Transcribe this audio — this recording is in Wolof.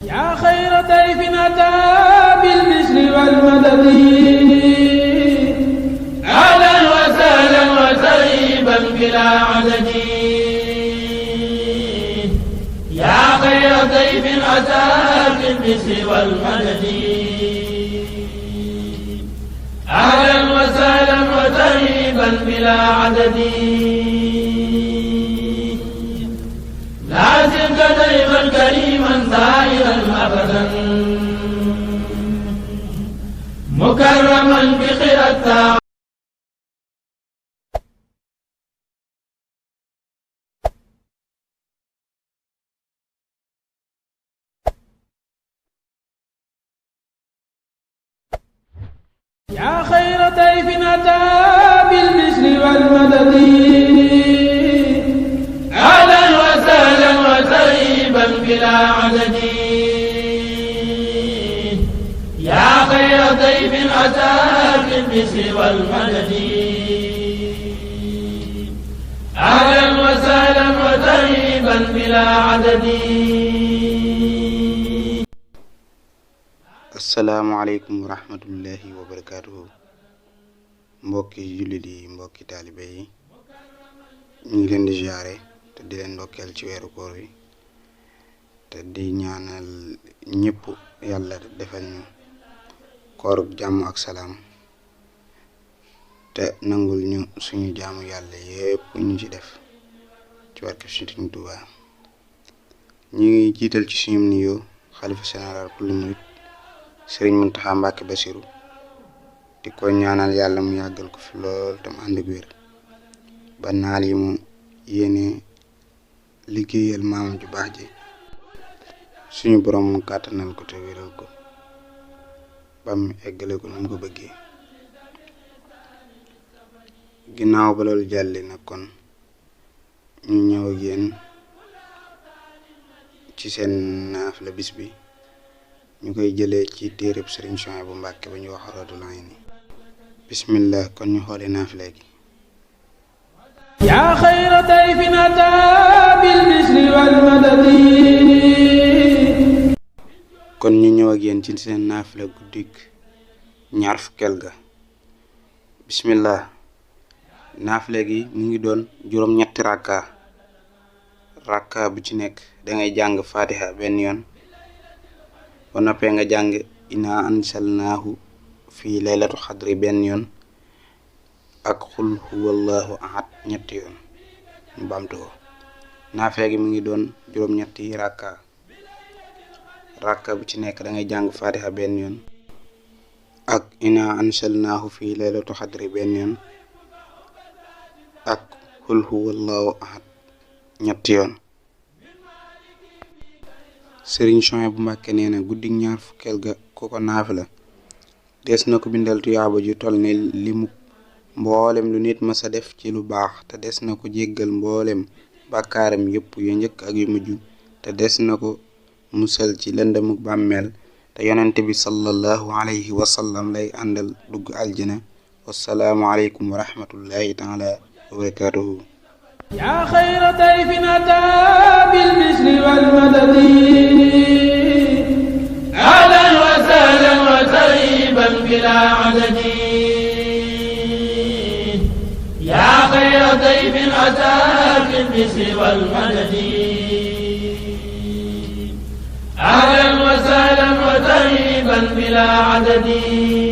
yaa xayra dayfin ataa bil bishri wal madadi ahlan wa sahlan wa tarhiban bilaa adadi yaa xayra dayfin ataa bil bishri wal madadi ahlan wa sahlan wa tarhiban bilaa adadi لازم دائما كريما زائرا ابدا مكرما بخير التاع يا خير ضيف اتى بالبشر والمدد أهلا وسهلا وترحيبا بلا عدد يا خير ضيف أتى بالبشر والمدد أهلا وسهلا وترحيبا بلا عدد. asalaamaaleykum wa rahmatullahi wa barakaatuhu. mbokki jullit yi, mbokki taalibe yi, ñu ngi leen di ziare te di leen ndokkeel ci weeru koor wi te di ñaanal ñëpp yàlla defal ñu koorug jàmm ak salaam te nangul ñu suñu jaamu yàlla yépp ñu ci def ci barke Sëriñ Tuubaa. ñu ngi jiital ci suñu nuyoo xalifa général kullu murit Sëriñ Muntaxa Mbàkke Basiru di ko ñaanal yàlla mu yàggal ko fi lool tam ànd ak wér ba naal yi mu yéene liggéeyal maamam ju baax ji suñu borom mu kàttanal ko te wéral ko ba mu eggale ko nu mu ko bëggee. ginnaaw ba loolu jàlli nag kon ñu ñëw ak yéen ci seen naafila bis bi ñu koy jëlee ci téereb Sëriñ Suhaybu Mbàkke ba ñu wax Rawdul Ayni. bismillah, kon ñu xoole naafila gi. yaa xayra dayfin ataa bil bishri wal madadi. kon ñu ñëw ak yéen ci seen naafila guddik ñaar fukkeel ga. bismillah, naafila gi mu ngi doon juróom-ñetti rakka bu ci nekk dangay jàng fatiha benn yoon ba noppee nga jàng inna ansalnaahu fii laylatu xadri benn yoon ak xul huwallahu ahad ñetti yoon ñu baamtu ko. naafila gi mu ngi doon juróom-ñetti rakka bu ci nekk dangay jàng fatiha benn yoon ak inna ansalnaahu fii laylatu xadri benn yoon ak xul huwallahu ahad ñetti yoon. Sëriñ Suhaybu Mbàkke nee na guddik ñaar fukkeel ga ku ko naafila des na ko bindal tuyaaba ju toll ne limu mboolem lu nit ma sa def ci lu baax te des na ko jéggal mboolem bàkkaaram yépp yu njëkk ak yu mujj te des na ko musal ci lëndamuk bàmmeel te yonent bi sallallahu alayhi wa sallam lay àndal dugg aljana. wassalaamu aleykum wa rahmatullahi taala wa barakatuhu. yaa xayra dayfin ataa bil bishri wal madadi ahlan wa sahlan wa tarhiban bilaa adadi yaa xayra dayfin ataa bil bishri wal madadi ahlan wa sahlan wa tarhiban bilaa adadi.